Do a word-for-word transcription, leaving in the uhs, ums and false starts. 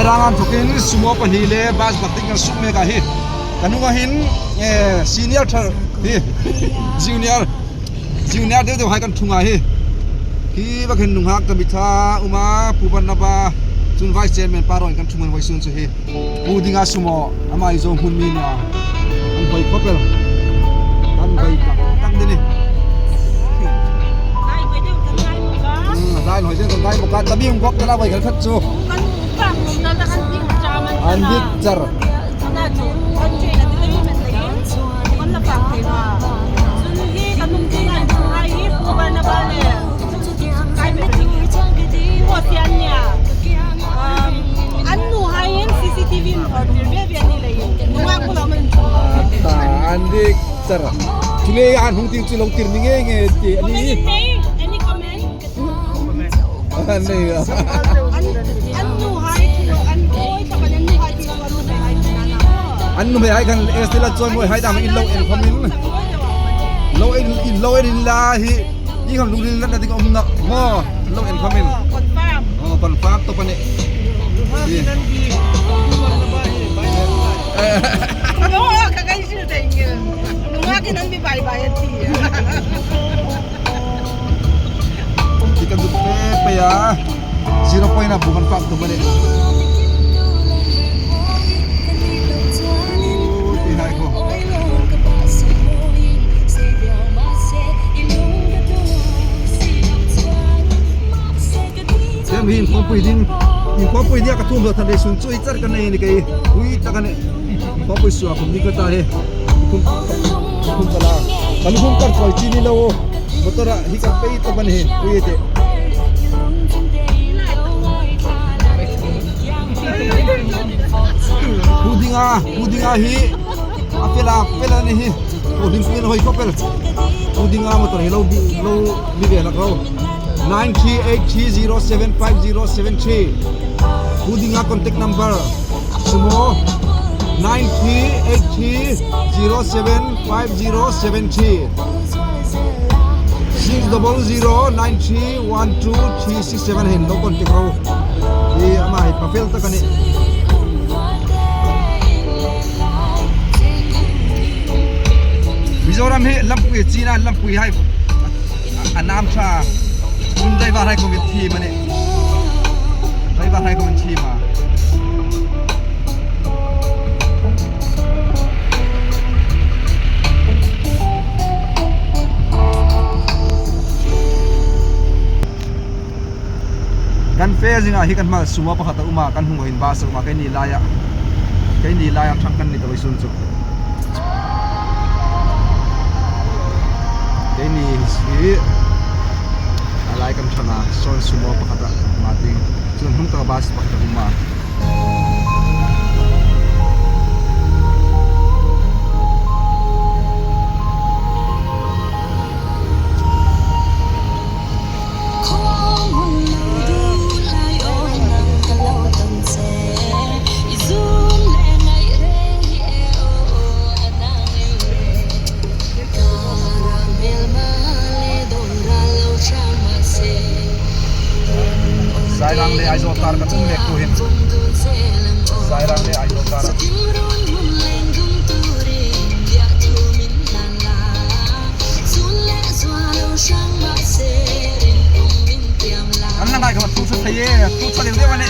Rang an thokin sumo pahni le bus bak ding kan suk mek a hi. Kan hnunga hin, eh, senior thar hi. Junior. Junior deu deu hai kan thung a hi. Hi bak hin nunghak ta mi tha um a, Pu Barnaba, chun Vice Chairman pa ruok kan thung an voi sun chu hi. Pu Dinga sumo, ama i zo hmun mi nia. An voi khop el. Kan voi tak tak de ni. Lai voi deu kan lai mo ka. Hmm, lai voi deu kan lai mo ka. Tabi hung kop ta la voi kan khat chu. Kan pang ta la kan ding cha man. An dik char. Chuna chu, kan che na ding men le. Kan la pang thei na. Chun hi kan um ding an chu hai hi Pu Barnaba le. Kai me ding. Pu Sian nia. Um, an nu hai in C C T V in order ve ve ni le. Nunga ku lo man chu. Ta an dik char. Chule an hung ting chu lo tir ni nge nge ti ani. Comment in May, any comment? An nei a. An, an nu hai chu, an, oi, takan an nu hai chu, an nu hai chu, an nu hai chu. An nuhmei hai khan S T la chuan voi hai dam in lo en khawmin. Lo en, in lo en in la hi. I khan lungril na ding um na. Maw, lo en khawmin. Oh, confirm. Oh, confirm to pani. Hi. Lo, ka kai sil dai nge. Nunga ke nan bi bye bye ti. Ti kan duk pe pe a. Zero point a bu kan fak tu bale. Ti hai ko. Tiang hin khawpui ding, in khawpui ding ka thum lo tha le sun chu i char ka nei ni kei. Ui ta ka nei. Khawpui suok kum ni ka ta he. Kum, kum ka la. Ka lukhum kar koi chi ni lo. Motor a hi kan pei ta ban hi. Ui te. Pu Dinga, Pu Dinga hi. A fel a, fel a ni hi. Ko hlim pui hoi ko pel. Pu Dinga motor hi lo bi, lo bi ve lak ro. Nine three eight three zero seven five zero seven three. Pu Dinga contact number. Sumo. Nine three eight three zero seven five zero seven three. Six double zero nine three one two three six seven hin lo contact ro. Hi ama hi pa fel ta ka ni. Mizoram hi lampui china lampui hai. A nam tha. Hun driver hai ko mit thi mani. Driver hai ko mit thi ma. Kan fe zinga hi kan hma sumo pakhat a um a, kan hung hin bus a um a, keini laia. Keini laia thang kan ni ta voi sun chu. Keini hi a lai kan thang a, sawn sumo pakhat a ma ding. Chun hung ta bus pakhat a um a. Zairang le Aizawl kar ka tum mek tu hin. Zairang le Aizawl kar. Kan la ngai ka tu sa thei e, tu sa leu leu a ni.